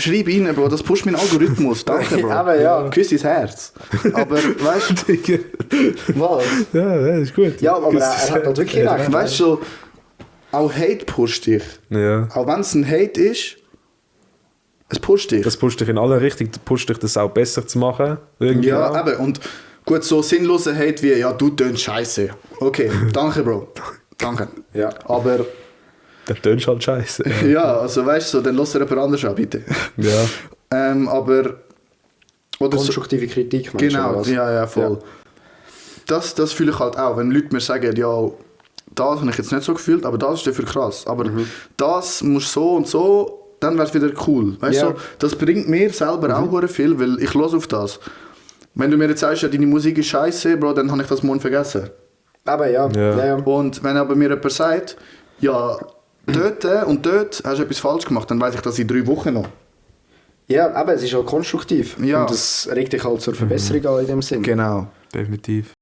schreib rein, Bro, das pusht meinen Algorithmus. Danke, Bro. Aber ja. Küss ins Herz. Aber, weißt du, was? Ja, das ist gut. Ja, aber er hat halt wirklich recht. Weißt du, so, auch Hate pusht dich. Ja. Auch wenn es ein Hate ist, es pusht dich. Das pusht dich in alle Richtungen, pusht dich das auch besser zu machen. Irgendwie Ja, auch. eben. Und gut, so sinnloser Hate wie, ja, du tönst scheiße. Okay, danke, Bro. Danke. Ja. Aber, Der tönt halt scheiße. ja, also weißt du, so, dann lass dir jemand anders an, bitte. Ja. Aber, oder so, Konstruktive Kritik, meinst du, genau, oder was? ja, voll. Ja. Das fühle ich halt auch, wenn Leute mir sagen, ja, das habe ich jetzt nicht so gefühlt, aber das ist dafür krass. Aber das muss so und so, dann wäre es wieder cool. Weißt Ja. du, das bringt mir selber auch sehr viel, weil ich höre auf das. Wenn du mir jetzt sagst, ja, deine Musik ist scheiße, Bro, dann habe ich das morgen vergessen. Aber ja. Ja. Ja. Ja. Und wenn aber mir jemand sagt, ja, dort und dort hast du etwas falsch gemacht, dann weiß ich das in 3 Wochen noch. Ja, aber es ist halt konstruktiv. Ja. Und das regt dich halt zur Verbesserung an in dem Sinn. Genau. Definitiv.